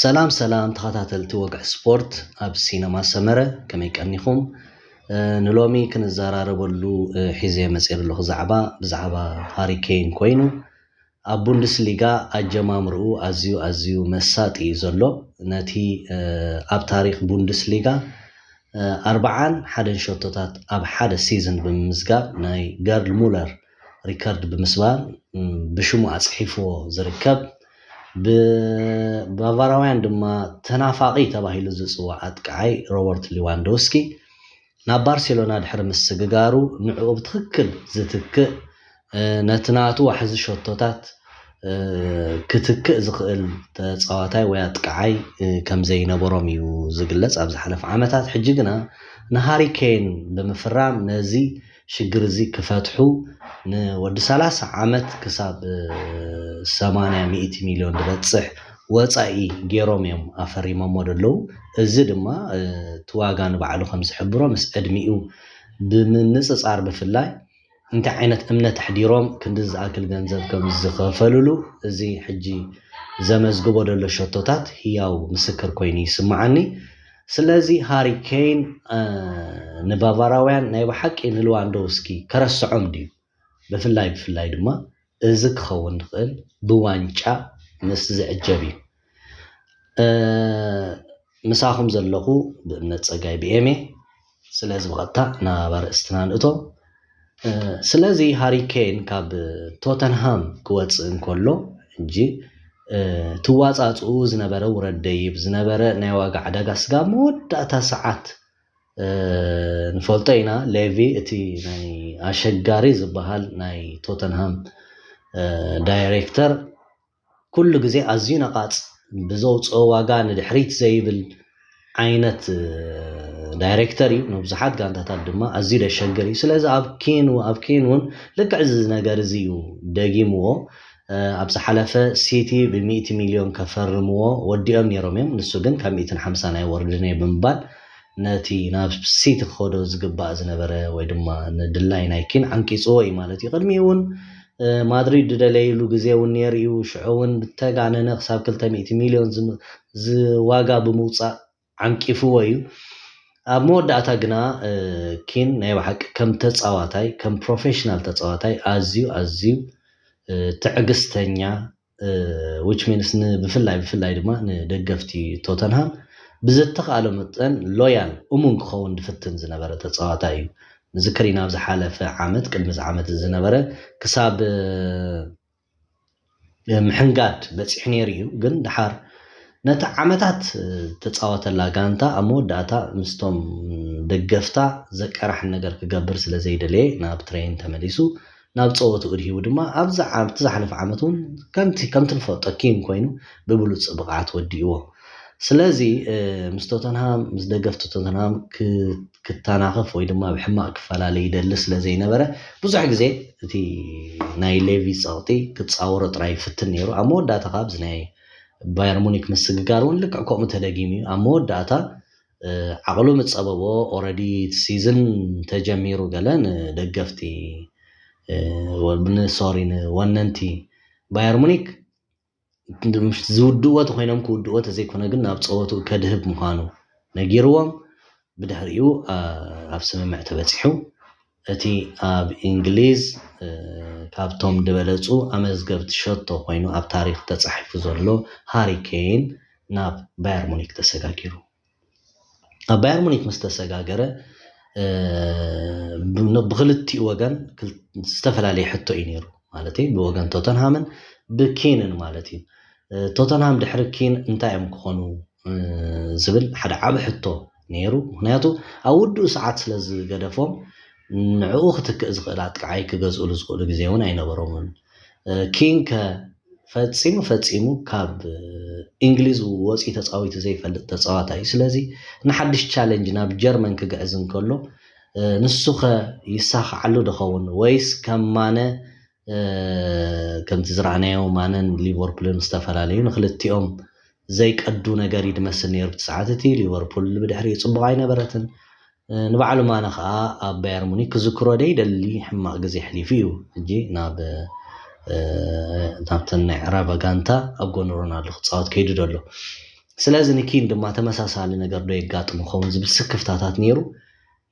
ሰላም ሰላም ተኸታተልቲ ወግዒ ስፖርት ኣብ ሲነማ ሰመረ፣ ከመይ ቀኒኹም? ንሎሚ ክንዘራረበሉ ሒዘ መፅእ ዘለኹ ዛዕባ ብዛዕባ ሃሪኬን ኮይኑ፣ ኣብ ቡንደስሊጋ ኣጀማምርኡ ኣዝዩ ኣዝዩ መሳጢ እዩ ዘሎ። ነቲ ኣብ ታሪክ ቡንደስሊጋ ኣርብዓን ሓደን ሸቶታት ኣብ ሓደ ሲዝን ብምምዝጋብ ናይ ገርድ ሙለር ሪከርድ ብምስባር ብሽሙ ኣፅሒፍዎ ዝርከብ፣ ብባቫራውያን ድማ ተናፋቒ ተባሂሉ ዝፅዋዕ ኣጥቃዓይ ሮበርት ሊዋንዶውስኪ ናብ ባርሴሎና ድሕሪ ምስግጋሩ ንዕኡ ብትኽክል ዝትክእ፣ ነቲ ናቱ ዋሕዚ ሸቶታት ክትክእ ዝኽእል ተፃዋታይ ወይ ኣጥቃዓይ ከምዘይነበሮም እዩ ዝግለፅ ኣብ ዝሓለፈ ዓመታት። ሕጂ ግና ንሃሪኬን ብምፍራም ነዚ ሽግር እዚ ክፈትሑ ንወዲ ሰላሳ ዓመት ክሳብ ሰማንያ ሚእቲ ሚልዮን ዝበፅሕ ወፃኢ ገይሮም እዮም ኣፈሪሞሞ ዘለዉ። እዚ ድማ እቲ ዋጋ ንባዕሉ ከም ዝሕብሮ ምስ ዕድሚኡ ብምንፅፃር ብፍላይ እንታይ ዓይነት እምነት ኣሕዲሮም ክንዲ ዝኣክል ገንዘብ ከም ዝኸፈልሉ እዚ ሕጂ ዘመዝግቦ ዘሎ ሸቶታት ህያው ምስክር ኮይኑ ይስምዓኒ። ስለዚ ሃሪ ኬን ንባቫራውያን ናይ ብሓቂ ንልዋንዶውስኪ ከረስዖም ድዩ? ብፍላይ ብፍላይ ድማ እዚ ክኸውን ዝኽእል ብዋንጫ ምስ ዝዕጀብ እዩ። ምሳኹም ዘለኹ ብእምነት ጸጋይ ብኤሜ። ስለዚ ብቐጥታ ናብ ኣርእስትና ንእቶ። ስለዚ ሃሪ ኬን ካብ ቶተንሃም ክወፅእ እንከሎ ሕጂ ትዋፃፅኡ ዝነበረ ውረድ ደይብ ዝነበረ ናይ ዋጋ ዕዳጋ ስጋብ መወዳእታ ሰዓት ንፈልጦ ኢና። ሌቪ እቲ ናይ ኣሸጋሪ ዝበሃል ናይ ቶተንሃም ዳይሬክተር ኩሉ ግዜ ኣዝዩ ነቓጽ ብዘውፅኦ ዋጋ ንድሕሪት ዘይብል ዓይነት ዳይሬክተር እዩ። ንብዙሓት ጋንታታት ድማ ኣዝዩ ደሸግር እዩ። ስለዚ ኣብ ኬን ኣብ ኬን እውን ልክዕ እዚ ነገር እዚ እዩ ደጊምዎ። ኣብ ዝሓለፈ ሲቲ ብሚእቲ ሚልዮን ከፈርምዎ ወዲኦም ነይሮም እዮም። ንሱ ግን ካብ ሚእትን ሓምሳን ኣይወርድን እየ ብምባል ነቲ ናብ ሲቲ ክኸዶ ዝግባእ ዝነበረ ወይ ድማ ንድላይ ናይ ኬን ዓንቂፅዎ እዩ ማለት እዩ። ቅድሚኡ እውን ማድሪድ ዝደለይሉ ግዜ እውን ነይሩ እዩ። ሽዑ እውን ብተጋነነ ክሳብ ክልተ ሚእቲ ሚልዮን ዝዋጋ ብምውፃእ ዓንቂፍዎ እዩ። ኣብ መወዳእታ ግና ኬን ናይ ብሓቂ ከም ተፃዋታይ ከም ፕሮፌሽናል ተፃዋታይ ኣዝዩ ኣዝዩ ትዕግስተኛ which means ብፍላይ ብፍላይ ድማ ንደገፍቲ ቶተንሃም ብዝተኻእሎ መጠን ሎያል እሙን ክኸውን ዝፍትን ዝነበረ ተፃዋታይ እዩ። ንዝክር ኢና ኣብ ዝሓለፈ ዓመት ቅድሚ እዚ ዓመት ዝነበረ ክሳብ ምሕንጋድ በፂሑ ነይሩ እዩ። ግን ድሓር ነቲ ዓመታት ተፃወተላ ጋንታ ኣብ መወዳእታ ምስቶም ደገፍታ ዘቀራሕን ነገር ክገብር ስለ ዘይደለየ ናብ ትሬን ተመሊሱ ናብ ፀወትኡ ድሂቡ ድማ ኣብቲ ዝሓለፈ ዓመት እውን ከምቲ ከምቲ ንፈልጦ ኪን ኮይኑ ብብሉፅ ብቕዓት ወዲእዎ። ስለዚ ምስ ቶተንሃም ምስ ደገፍቲ ቶተንሃም ክተናኸፍ ወይ ድማ ብሕማቕ ክፈላለ ይደሊ ስለ ዘይነበረ ብዙሕ ግዜ እቲ ናይ ሌቪ ፀቕጢ ክፃወሮ ጥራይ ይፍትን ነይሩ። ኣብ መወዳእታ ካብ ናይ ባየር ሙኒክ ምስግጋር እውን ልክዕ ከምኡ ተደጊሙ እዩ። ኣብ መወዳእታ ዓቕሉ ምፀበቦ ኦረዲ ሲዝን ተጀሚሩ ገለ ንደገፍቲ ሶሪ ንወነንቲ ባየር ሙኒክ ዝውድእዎ ተኮይኖም ክውድእዎ ተዘይኮነ ግን ናብ ፀወትኡ ከድህብ ምዃኑ ነጊርዎም ብድሕሪኡ ኣብ ስምምዕ ተበፂሑ። እቲ ኣብ እንግሊዝ ካብቶም ዝበለፁ ኣመዝገብቲ ሸቶ ኮይኑ ኣብ ታሪክ ተፃሒፉ ዘሎ ሃሪ ኬን ናብ ባየር ሙኒክ ተሰጋጊሩ። ኣብ ባየር ሙኒክ ምስ ተሰጋገረ ብክልቲኡ ወገን ዝተፈላለየ ሕቶ እዩ ነይሩ። ማለት ብወገን ቶተንሃምን ብኬንን ማለት እዩ። ቶተንሃም ድሕሪ ኬን እንታይ እዮም ክኾኑ ዝብል ሓደ ዓብ ሕቶ ነይሩ። ምክንያቱ ኣብ ውድኡ ሰዓት ስለ ዝገደፎም ንዕኡ ክትክእ ዝኽእል ኣጥቃዓይ ክገዝእሉ ዝኽእሉ ግዜ እውን ኣይነበሮምን። ኬን ከ ፈጺሙ ፈጺሙ ካብ እንግሊዝ ወፂኡ ተፃዊቱ ዘይፈልጥ ተፃዋታይ እዩ። ስለዚ ንሓድሽ ቻለንጅ ናብ ጀርመን ክግዕዝ እንከሎ ንሱ ኸ ይሳኻዓሉ ድኸውን ወይስ ከም ማነ ከምቲ ዝረኣናዮ ማነን ሊቨርፑልን ዝተፈላለዩ ንክልቲኦም ዘይቀዱ ነገር እዩ ድመስል ነይሩ። ብቲ ሰዓት እቲ ሊቨርፑል ብድሕሪኡ ፅቡቕ ኣይነበረትን። ንባዕሉ ማነ ከዓ ኣብ ባየር ሙኒክ ክዝክሮ ደይደሊ ሕማቕ ግዜ ኣሕሊፉ እዩ። ሕጂ ናብ ናብተን ናይ ዕራባ ጋንታ ኣብ ጎኒ ሮናልዶ ክፃወት ከይዱ ዘሎ። ስለዚ ንኪን ድማ ተመሳሳሊ ነገር ዶ የጋጥሞ ኸውን ዝብል ስክፍታታት ነይሩ።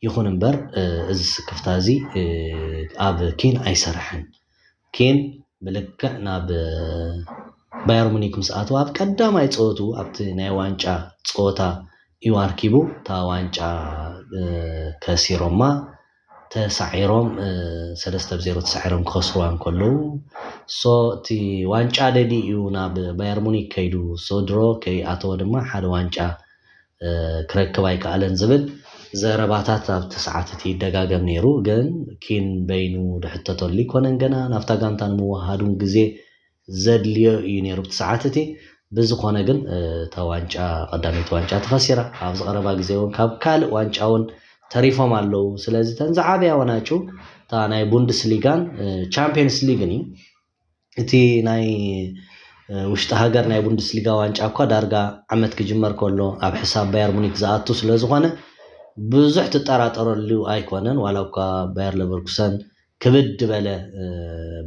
ይኹን እምበር እዚ ስክፍታ እዚ ኣብ ኪን ኣይሰርሐን። ኪን ብልክዕ ናብ ባየር ሙኒክ ምስ ኣተወ ኣብ ቀዳማይ ፀወቱ ኣብቲ ናይ ዋንጫ ፀወታ እዩ ኣርኪቡ። እታ ዋንጫ ከሲሮማ ተሳዒሮም ሰለስተ ብ ዜሮ ተሳዒሮም ክኸስሩዋ እንከለዉ ሶ እቲ ዋንጫ ደሊ እዩ ናብ ባየር ሙኒክ ከይዱ ሶ ድሮ ከይኣተወ ድማ ሓደ ዋንጫ ክረክብ ኣይከኣለን ዝብል ዘረባታት ኣብቲ ሰዓት እቲ ይደጋገም ነይሩ። ግን ኪን በይኑ ድሕተተሉ ይኮነን ገና ናብታ ጋንታ ንምውሃዱን ግዜ ዘድልዮ እዩ ነይሩ ብቲ ሰዓት እቲ። ብዝኾነ ግን እታ ዋንጫ ቀዳመይቲ ዋንጫ ተኸሲራ። ኣብዚ ቀረባ ግዜ እውን ካብ ካልእ ዋንጫ እውን ተሪፎም ኣለዉ። ስለዚ ተን ዝዓበያ ዋንጫ እታ ናይ ቡንደስሊጋን ቻምፒየንስ ሊግን እዩ። እቲ ናይ ውሽጢ ሃገር ናይ ቡንደስሊጋ ዋንጫ እኳ ዳርጋ ዓመት ክጅመር ከሎ ኣብ ሕሳብ ባየር ሙኒክ ዝኣቱ ስለ ዝኾነ ብዙሕ ትጠራጠረሉ ኣይኮነን። ዋላ እኳ ባየር ለቨርኩሰን ክብድ በለ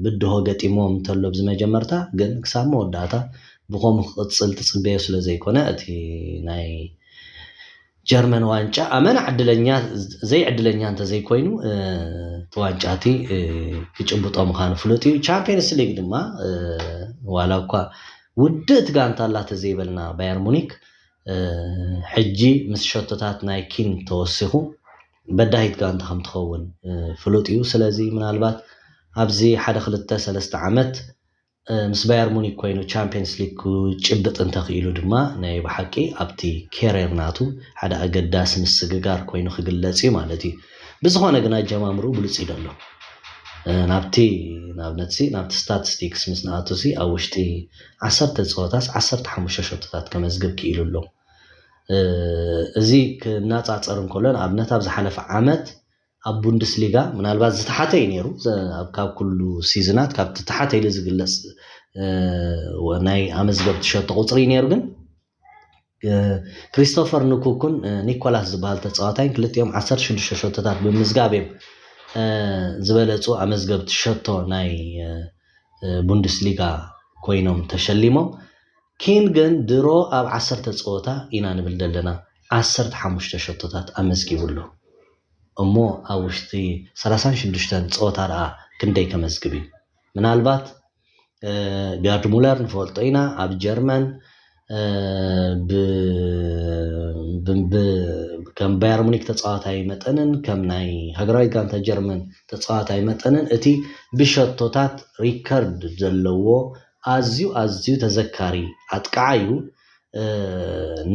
ብድሆ ገጢሞም እንተሎ ኣብዚ መጀመርታ ግን ክሳብ መወዳእታ ብኸምኡ ክቕፅል ትፅበዮ ስለ ዘይኮነ እቲ ናይ ጀርመን ዋንጫ ኣመና ዕድለኛ ዘይዕድለኛ እንተዘይኮይኑ እቲ ዋንጫ እቲ ክጭብጦ ምዃኑ ፍሉጥ እዩ። ቻምፒየንስ ሊግ ድማ ዋላ እኳ ውድእቲ ጋንታ ኣላ ተዘይበልና ባየር ሙኒክ ሕጂ ምስ ሸቶታት ናይ ኪን ተወሲኹ በዳሂት ጋንታ ከም ትኸውን ፍሉጥ እዩ። ስለዚ ምናልባት ኣብዚ ሓደ ክልተ ሰለስተ ዓመት ምስ ባየር ሙኒክ ኮይኑ ቻምፒየንስ ሊግ ክጭብጥ እንተኽኢሉ ድማ ናይ ብሓቂ ኣብቲ ኬሬር ናቱ ሓደ ኣገዳሲ ምስግጋር ኮይኑ ክግለጽ እዩ ማለት እዩ። ብዝኾነ ግን ኣጀማምርኡ ብሉጽ እዩ ዘሎ። ናብቲ ንኣብነትሲ ናብቲ ስታቲስቲክስ ምስ ንኣቱሲ ኣብ ውሽጢ ዓሰርተ ፀወታስ ዓሰርተ ሓሙሽተ ሸቶታት ከመዝግብ ክኢሉ ኣሎ። እዚ ክነፃፀር እንከሎ ንኣብነት ኣብ ዝሓለፈ ዓመት ኣብ ቡንደስሊጋ ምናልባት ዝተሓተ እዩ ነይሩ። ካብ ኩሉ ሲዝናት ካብቲ ተሓተ ኢሉ ዝግለፅ ናይ ኣመዝገብቲ ሸቶ ቁፅሪ እዩ ነይሩ። ግን ክሪስቶፈር ንኩኩን ኒኮላስ ዝበሃል ተፃዋታይን ክልቲኦም ዓሰርተ ሽዱሽተ ሸቶታት ብምምዝጋብ እዮም ዝበለፁ ኣመዝገብቲ ሸቶ ናይ ቡንደስሊጋ ኮይኖም ተሸሊሞም። ኪን ግን ድሮ ኣብ ዓሰርተ ፀወታ ኢና ንብል ዘለና ዓሰርተ ሓሙሽተ ሸቶታት ኣመዝጊቡ ኣሎ። እሞ ኣብ ውሽጢ ሰላሳን ሽዱሽተን ፀወታ ደኣ ክንደይ ከመዝግብ እዩ? ምናልባት ገርድ ሙለር ንፈልጦ ኢና ኣብ ጀርመን ከም ባየር ሙኒክ ተፃዋታይ መጠንን ከም ናይ ሃገራዊት ጋንታ ጀርመን ተፃዋታይ መጠንን እቲ ብሸቶታት ሪከርድ ዘለዎ ኣዝዩ ኣዝዩ ተዘካሪ ኣጥቃዓ እዩ።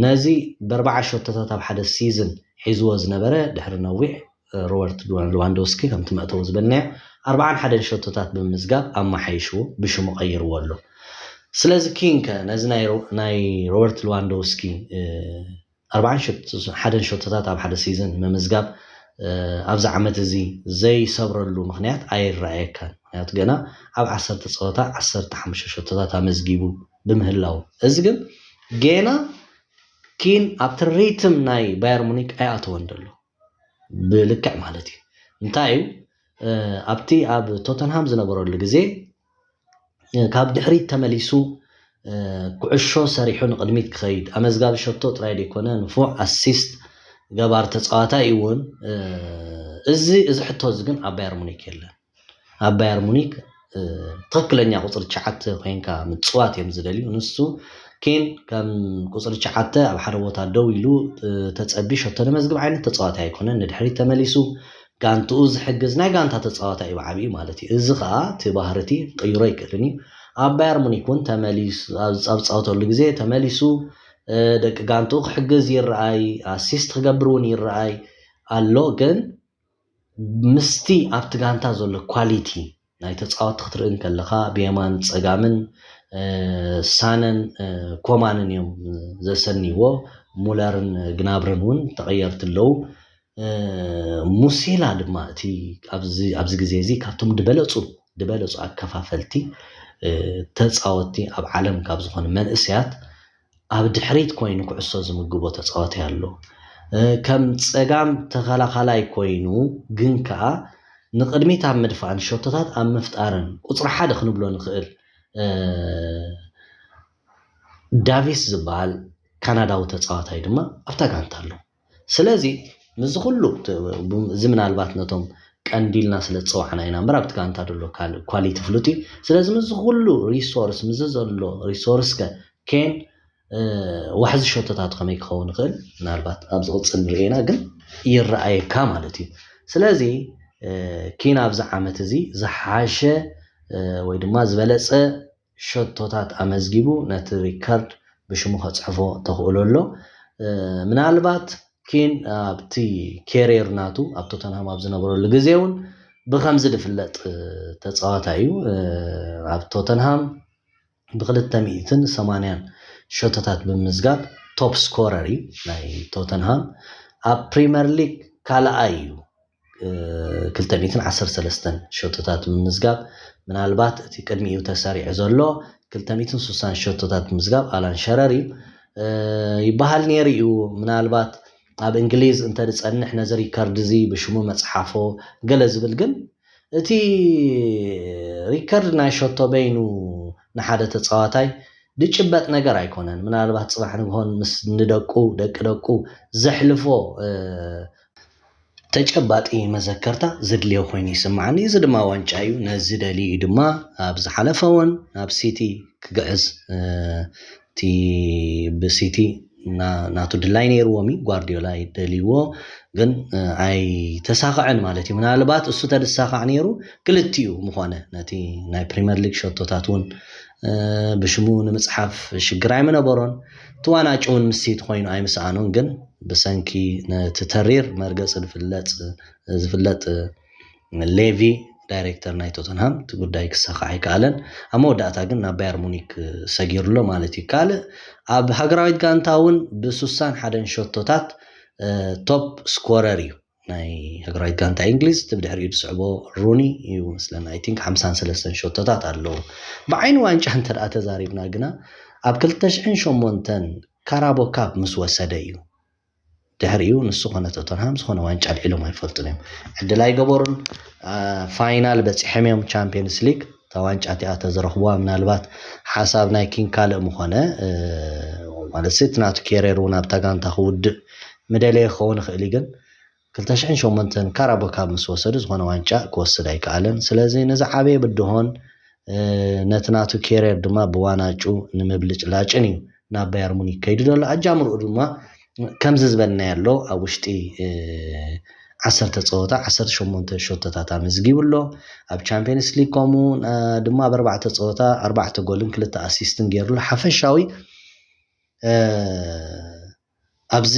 ነዚ ብኣርባዓ ሸቶታት ኣብ ሓደ ሲዝን ሒዝዎ ዝነበረ ድሕሪ ነዊሕ ሮበርት ልዋንዶውስኪ ከምቲ መእተዊ ዝበልናዮ ኣርባዓን ሓደን ሸቶታት ብምምዝጋብ ኣመሓይሽዎ ብሽሙ ቀይርዎ ኣሎ። ስለዚ ኪንከ ነዚ ናይ ሮበርት ልዋንዶውስኪ ኣርባዓን ሓደን ሸቶታት ኣብ ሓደ ሲዝን ምምዝጋብ ኣብዚ ዓመት እዚ ዘይሰብረሉ ምክንያት ኣይረኣየካን። ምክንያቱ ገና ኣብ ዓሰርተ ፀወታ ዓሰርተ ሓሙሽተ ሸቶታት ኣመዝጊቡ ብምህላው እዚ ግን ጌና ኪን ኣብቲ ሪትም ናይ ባየር ሙኒክ ኣይኣተወን ዘሎ ብልክዕ ማለት እዩ። እንታይ እዩ ኣብቲ ኣብ ቶተንሃም ዝነበረሉ ግዜ ካብ ድሕሪት ተመሊሱ ኩዕሾ ሰሪሑ ንቕድሚት ክኸይድ ኣመዝጋቢ ሸቶ ጥራይ ዘይኮነ ንፉዕ ኣሲስት ገባር ተፃዋታይ እውን እዚ እዚ ሕቶ እዚ ግን ኣብ ባየር ሙኒክ የለን። ኣብ ባየር ሙኒክ ትኽክለኛ ቁፅሪ ትሽዓተ ኮይንካ ምፅዋት እዮም ዝደልዩ። ንሱ ኬን ከም ቁፅሪ ትሽዓተ ኣብ ሓደ ቦታ ደው ኢሉ ተፀቢ ሸቶ ነመዝግብ ዓይነት ተፃዋታይ ኣይኮነን። ንድሕሪት ተመሊሱ ጋንትኡ ዝሕግዝ ናይ ጋንታ ተፃዋታይ እዩ ብዓብዩ ማለት እዩ። እዚ ከዓ እቲ ባህሪ እቲ ክቅይሮ ኣይክእልን እዩ። ኣብ ባየር ሙኒክ እውን ተመሊሱ ኣብ ዝፃወተሉ ግዜ ተመሊሱ ደቂ ጋንትኡ ክሕግዝ ይረኣይ፣ ኣሲስት ክገብር እውን ይረኣይ ኣሎ። ግን ምስቲ ኣብቲ ጋንታ ዘሎ ኳሊቲ ናይ ተፃወቲ ክትርኢ እንከለካ ብየማን ፀጋምን ሳነን ኮማንን እዮም ዘሰንይዎ። ሙለርን ግናብርን እውን ተቐየርቲ ኣለዉ። ሙሲላ ድማ እቲ ኣብዚ ግዜ እዚ ካብቶም ድበለፁ ድበለፁ ኣከፋፈልቲ ተፃወቲ ኣብ ዓለም ካብ ዝኾኑ መንእሰያት ኣብ ድሕሪት ኮይኑ ኩዕሶ ዝምግቦ ተፃዋታይ ኣሎ። ከም ፀጋም ተኸላኻላይ ኮይኑ ግን ከዓ ንቕድሚት ኣብ ምድፋእን ሸቶታት ኣብ ምፍጣርን ቁፅሪ ሓደ ክንብሎ ንኽእል ዳቪስ ዝበሃል ካናዳዊ ተፃዋታይ ድማ ኣብታ ጋንታ ኣሎ። ስለዚ ምስዚ ኩሉ፣ እዚ ምናልባት ነቶም ቀንዲልና ስለ ዝፀዋዕና ኢና እምበር ኣብቲ ጋንታ ዘሎ ካልእ ኳሊቲ ፍሉጥ እዩ። ስለዚ ምስዚ ኩሉ ሪሶርስ፣ ምስዚ ዘሎ ሪሶርስ ከ ኬን ዋሕዚ ሸቶታት ከመይ ክኸውን ይኽእል? ምናልባት ኣብ ዝቕፅል ንርእየና ግን ይረኣየካ ማለት እዩ። ስለዚ ኪን ኣብዚ ዓመት እዚ ዝሓሸ ወይ ድማ ዝበለፀ ሸቶታት ኣመዝጊቡ ነቲ ሪከርድ ብሽሙ ከፅሕፎ ተኽእሎ ኣሎ። ምናልባት ኪን ኣብቲ ኬሪየር ናቱ ኣብ ቶተንሃም ኣብ ዝነበረሉ ግዜ እውን ብከምዚ ዝፍለጥ ተፃዋታይ እዩ። ኣብ ቶተንሃም ብክልተ ሚእትን ሰማንያን ሸቶታት ብምምዝጋብ ቶፕ ስኮረር እዩ ናይ ቶተንሃም። ኣብ ፕሪመር ሊግ ካልኣይ እዩ። ክልተ ሚእትን ዓሰርተ ሰለስተን ሸቶታት ብምምዝጋብ፣ ምናልባት እቲ ቅድሚኡ ተሰሪዑ ዘሎ ክልተ ሚእትን ስሳን ሸቶታት ብምምዝጋብ ኣላን ሸረር እዩ። ይበሃል ነይሩ እዩ። ምናልባት ኣብ እንግሊዝ እንተዝፀንሕ ነዚ ሪከርድ እዚ ብሽሙ መፅሓፎ ገለ ዝብል፣ ግን እቲ ሪከርድ ናይ ሸቶ በይኑ ንሓደ ተፃዋታይ ዝጭበጥ ነገር ኣይኮነን። ምናልባት ፅባሕ ንግሆን ምስ ንደቁ፣ ደቂ ደቁ ዘሕልፎ ተጨባጢ መዘከርታ ዘድልዮ ኮይኑ ይስምዓኒ። እዚ ድማ ዋንጫ እዩ። ነዚ ደልዩ ድማ ኣብ ዝሓለፈ እውን ናብ ሲቲ ክግዕዝ እቲ ብሲቲ ናቱ ድላይ ነይርዎም እዩ። ጓርዲዮላ ደልይዎ ግን ኣይተሳኽዐን ማለት እዩ። ምናልባት እሱ ተድሳኻዕ ነይሩ ክልቲኡ ምኾነ፣ ነቲ ናይ ፕሪመር ሊግ ሸቶታት እውን ብሽሙ ንምፅሓፍ ሽግር ኣይምነበሮን። እቲ ዋናጭ እውን ምስ ሲቲ ኮይኑ ኣይምስኣኖን። ግን ብሰንኪ ነቲ ተሪር መርገፂ ዝፍለጥ ሌቪ ዳይሬክተር ናይ ቶተንሃም እቲ ጉዳይ ክሳኻዕ ኣይከኣለን። ኣብ መወዳእታ ግን ናብ ባየር ሙኒክ ሰጊሩ ኣሎ ማለት እዩ። ካልእ ኣብ ሃገራዊት ጋንታ እውን ብሱሳን ሓደን ሸቶታት ቶፕ ስኮረር እዩ ናይ ሃገራዊት ጋንታ እንግሊዝ። እቲ ብድሕሪኡ ዝስዕቦ ሩኒ እዩ መስለኒ። ኣይ ቲንክ ሓምሳን ሰለስተን ሸቶታት ኣለዎ። ብዓይኒ ዋንጫ እንተ ደኣ ተዛሪብና ግና ኣብ ክልተ ሽሕን ሸሞንተን ካራቦ ካፕ ምስ ወሰደ እዩ። ድሕሪኡ ንሱ ኮነ ቶተንሃም ዝኾነ ዋንጫ ኣልዒሎም ኣይፈልጡን እዮም። ዕድል ኣይገበሩን። ፋይናል በፂሖም እዮም ቻምፒየንስ ሊግ። እታ ዋንጫ እቲኣ ተዝረኽቡዋ ምናልባት ሓሳብ ናይ ኪን ካልእ ምኾነ። ማለት እቲ ናቱ ኬሪየር እውን ኣብታ ጋንታ ክውድእ ምደለየ ክኸውን ይኽእል እዩ። ግን ክልተ ሽሕን ሸሞንተን ካራቦ ካፕ ምስ ወሰዱ ዝኾነ ዋንጫ ክወስድ ኣይከኣለን። ስለዚ ንዝዓበየ ብድሆን ነቲ ናቱ ኬሪየር ድማ ብዋናጩ ንምብልጭላጭን እዩ ናብ ባየር ሙኒክ ከይዱ ዘሎ። ኣጃምርኡ ድማ ከምዚ ዝበልናዮ ኣሎ፣ ኣብ ውሽጢ ዓሰርተ ፀወታ ዓሰርተ ሸሞንተ ሸቶታት ኣመዝጊቡ ኣሎ። ኣብ ቻምፒየንስ ሊግ ከምኡ ድማ ኣብ ኣርባዕተ ፀወታ ኣርባዕተ ጎልን ክልተ ኣሲስትን ገይሩ ኣሎ። ሓፈሻዊ ኣብዚ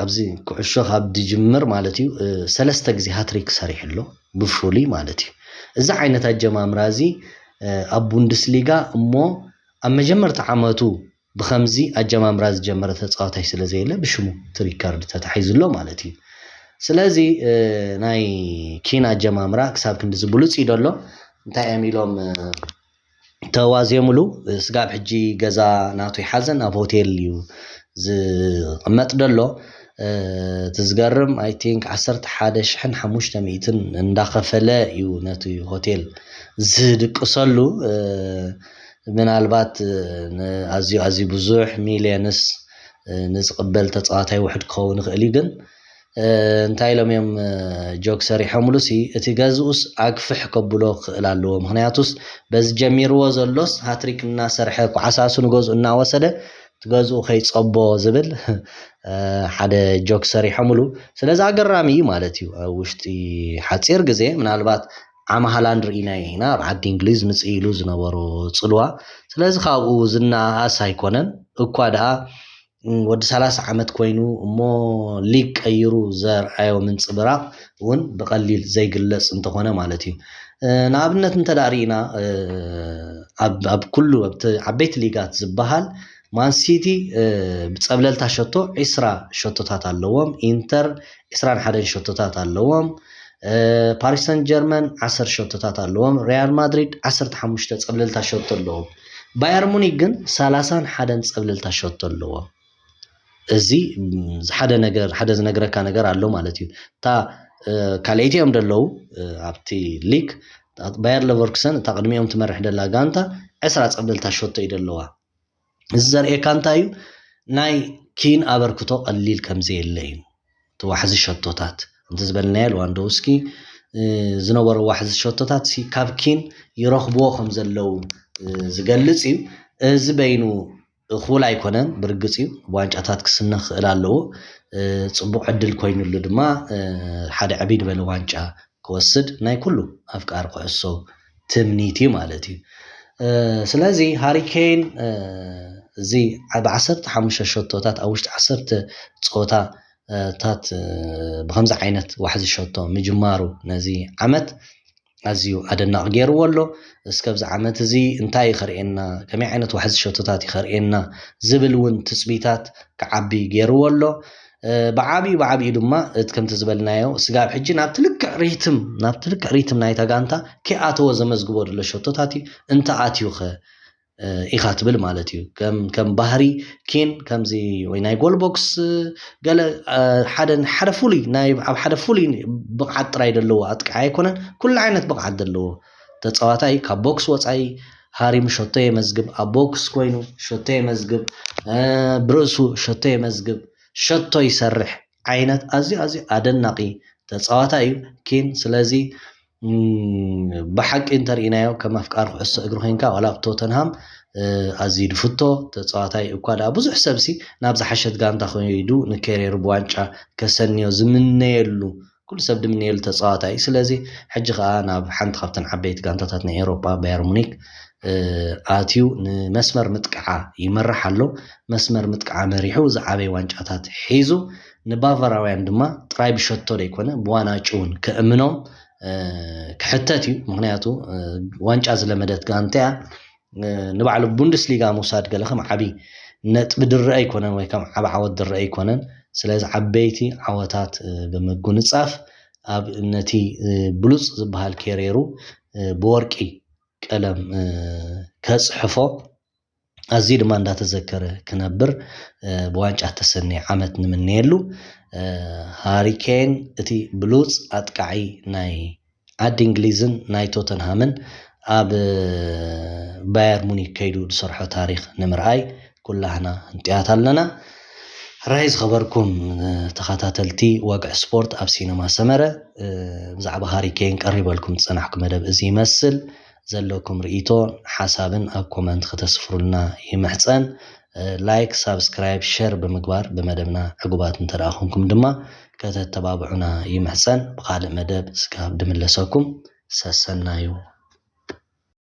ኣብዚ ኩዕሾ ካብ ድጅምር ማለት እዩ ሰለስተ ግዜ ሃትሪክ ሰሪሑ ኣሎ ብፍሉይ ማለት እዩ። እዚ ዓይነት ኣጀማምራ እዚ ኣብ ቡንደስሊጋ እሞ ኣብ መጀመርታ ዓመቱ ብኸምዚ ኣጀማምራ ዝጀመረ ተፃዋታይ ስለ ዘየለ ብሽሙ እቲ ሪከርድ ተታሒዙ ኣሎ ማለት እዩ። ስለዚ ናይ ኪን ኣጀማምራ ክሳብ ክንዲ ዝብሉፅ እዩ ዘሎ። እንታይ እዮም ኢሎም ተዋዜሙሉ? ስጋብ ሕጂ ገዛ ናቱ ይሓዘን ኣብ ሆቴል እዩ ዝቕመጥ ደሎ። እቲ ዝገርም ኣይ ቲንክ ዓሰርተ ሓደ ሽሕን ሓሙሽተ ሚእትን እንዳኸፈለ እዩ ነቲ ሆቴል ዝድቅሰሉ። ምናልባት ኣዝዩ ኣዝዩ ብዙሕ ሚልዮንስ ንዝቕበል ተፃዋታይ ውሕድ ክኸውን ይኽእል እዩ። ግን እንታይ ኢሎም እዮም ጆክ ሰሪሖምሉ ሲ እቲ ገዝኡስ ኣግፍሕ ከብሎ ክኽእል ኣለዎ። ምክንያቱስ በዚ ጀሚርዎ ዘሎስ ሃትሪክ እናሰርሐ ኳዕሳሱ ንገዝኡ እናወሰደ እቲ ገዝኡ ከይፀቦ ዝብል ሓደ ጆክ ሰሪሖምሉ። ስለዚ ኣገራሚ እዩ ማለት እዩ። ኣብ ውሽጢ ሓፂር ግዜ ምናልባት ዓማ ሃላንድ ርኢናዮ ኢና ኣብ ዓዲ እንግሊዝ ምፅእ ኢሉ ዝነበሮ ፅልዋ። ስለዚ ካብኡ ዝነኣኣስ ኣይኮነን እኳ ደኣ ወዲ ሰላሳ ዓመት ኮይኑ እሞ ሊግ ቀይሩ ዘርኣዮ ምንፅብራቕ እውን ብቐሊል ዘይግለፅ እንተኾነ ማለት እዩ። ንኣብነት እንተ ደኣ ርኢና ኣብ ኩሉ ኣብቲ ዓበይቲ ሊጋት ዝበሃል ማንሲቲ ብፀብለልታ ሸቶ ዒስራ ሸቶታት ኣለዎም። ኢንተር ዒስራን ሓደን ሸቶታት ኣለዎም። ፓሪስ ሰን ጀርመን ዓሰርተ ሸቶታት ኣለዎም። ሪያል ማድሪድ ዓሰርተ ሓሙሽተ ፀብለልታ ሸቶ ኣለዎም። ባየር ሙኒክ ግን ሰላሳን ሓደን ፀብለልታ ሸቶ ኣለዎም። እዚ ሓደ ነገር ሓደ ዝነግረካ ነገር ኣሎ ማለት እዩ። እታ ካልኣይቲ እዮም ደለዉ ኣብቲ ሊግ። ባየር ለቨርኩሰን እታ ቅድሚኦም ትመርሕ ደላ ጋንታ ዕስራ ፀብለልታ ሸቶ እዩ ደለዋ። እዚ ዘርእየካ እንታይ እዩ? ናይ ኪን ኣበርክቶ ቀሊል ከም ዘየለ እዩ። እቲ ዋሕዚ ሸቶታት እንተ ዝበልናዮ፣ ሌዋንዶውስኪ ዝነበሮ ዋሕዚ ሸቶታት ሲ ካብ ኪን ይረኽብዎ ከም ዘለዉ ዝገልጽ እዩ። እዚ በይኑ እኹል ኣይኮነን። ብርግጽ እዩ፣ ዋንጫታት ክስነ ክኽእል ኣለዎ። ጽቡቕ ዕድል ኮይኑሉ ድማ ሓደ ዕብይ ዝበለ ዋንጫ ክወስድ ናይ ኩሉ ኣፍቃሪ ኩዕሶ ትምኒት እዩ ማለት እዩ። ስለዚ ሃሪኬን እዚ ብ10 ሸቶታት ኣብ ውሽጢ 10 ፀወታታት ብከምዚ ዓይነት ዋሕዚ ሸቶ ምጅማሩ ነዚ ዓመት ኣዝዩ ኣደናቂ ገይርዎ ኣሎ። እስከ ኣብዚ ዓመት እዚ እንታይ እዩ ከርእየና፣ ከመይ ዓይነት ዋሕዚ ሸቶታት እዩ ከርእየና ዝብል እውን ትፅቢታት ክዓቢ ገይርዎ ኣሎ። ብዓብዩ ብዓብዩ ድማ እቲ ከምቲ ዝበልናዮ ስጋብ ሕጂ ናብቲ ልክዕ ሪትም ናብቲ ልክዕ ሪትም ናይታ ጋንታ ከይኣተወ ዘመዝግቦ ዘሎ ሸቶታት እዩ። እንተ ኣትዩኸ ኢኻ ትብል ማለት እዩ። ከም ባህሪ ኬን ከምዚ ወይ ናይ ጎል ቦክስ ገለ ሓደ ሓደ ፍሉይ ናይ ኣብ ሓደ ፍሉይ ብቕዓት ጥራይ ዘለዎ ኣጥቃዓይ ኣይኮነን። ኩሉ ዓይነት ብቕዓት ዘለዎ ተፃዋታይ ካብ ቦክስ ወፃኢ ሃሪሙ ሸቶ የመዝግብ፣ ኣብ ቦክስ ኮይኑ ሸቶ የመዝግብ፣ ብርእሱ ሸቶ የመዝግብ፣ ሸቶ ይሰርሕ ዓይነት ኣዝዩ ኣዝዩ ኣደናቂ ተፃዋታይ እዩ ኬን። ስለዚ ብሓቂ እንተርኢናዮ ከም ኣፍቃሪ ኩዕሶ እግሪ ኮይንካ ዋላ ኣብ ቶተንሃም ኣዝዩ ድፍቶ ተፃዋታይ እኳ ደኣ ብዙሕ ሰብሲ ናብ ዝሓሸት ጋንታ ከይዱ ንኬሬሩ ብዋንጫ ከሰንዮ ዝምነየሉ ኩሉ ሰብ ድምነየሉ ተፃዋታይ እዩ። ስለዚ ሕጂ ከዓ ናብ ሓንቲ ካብተን ዓበይቲ ጋንታታት ናይ ኤውሮጳ ባየር ሙኒክ ኣትዩ ንመስመር ምጥቃዓ ይመርሕ ኣሎ። መስመር ምጥቃዓ መሪሑ ዝዓበየ ዋንጫታት ሒዙ ንባቫራውያን ድማ ጥራይ ብሸቶ ዘይኮነ ብዋናጭ እውን ከእምኖም ክሕተት እዩ። ምክንያቱ ዋንጫ ዝለመደት ጋንታ እያ። ንባዕሉ ቡንደስሊጋ ምውሳድ ገለ ከም ዓብዪ ነጥቢ ድረአ ኣይኮነን ወይ ከም ዓብ ዓወት ድረአ ኣይኮነን። ስለዚ ዓበይቲ ዓወታት ብምጉንፃፍ ኣብ ነቲ ብሉፅ ዝበሃል ኬሬሩ ብወርቂ ቀለም ከፅሕፎ ኣዝዩ ድማ እንዳተዘከረ ክነብር ብዋንጫ ተሰኒ ዓመት ንምነየሉ። ሃሪኬን እቲ ብሉፅ ኣጥቃዒ ናይ ዓዲ እንግሊዝን ናይ ቶተንሃምን ኣብ ባየር ሙኒክ ከይዱ ዝሰርሖ ታሪክ ንምርኣይ ኩላህና ህንጥያት ኣለና። ራይ ዝኸበርኩም ተኸታተልቲ ወግዒ ስፖርት ኣብ ሲነማ ሰመረ ብዛዕባ ሃሪኬን ቀሪበልኩም ዝፀናሕኩ መደብ እዚ ይመስል። ዘለኩም ርእይቶ ሓሳብን ኣብ ኮመንት ከተስፍሩልና ይምሕፀን። ላይክ ሳብስክራይብ ሸር ብምግባር ብመደብና ዕጉባት እንተደኣ ኮንኩም ድማ ከተተባብዑና ይምሕፀን። ብካልእ መደብ ስጋብ ድምለሰኩም ሰሰናዩ።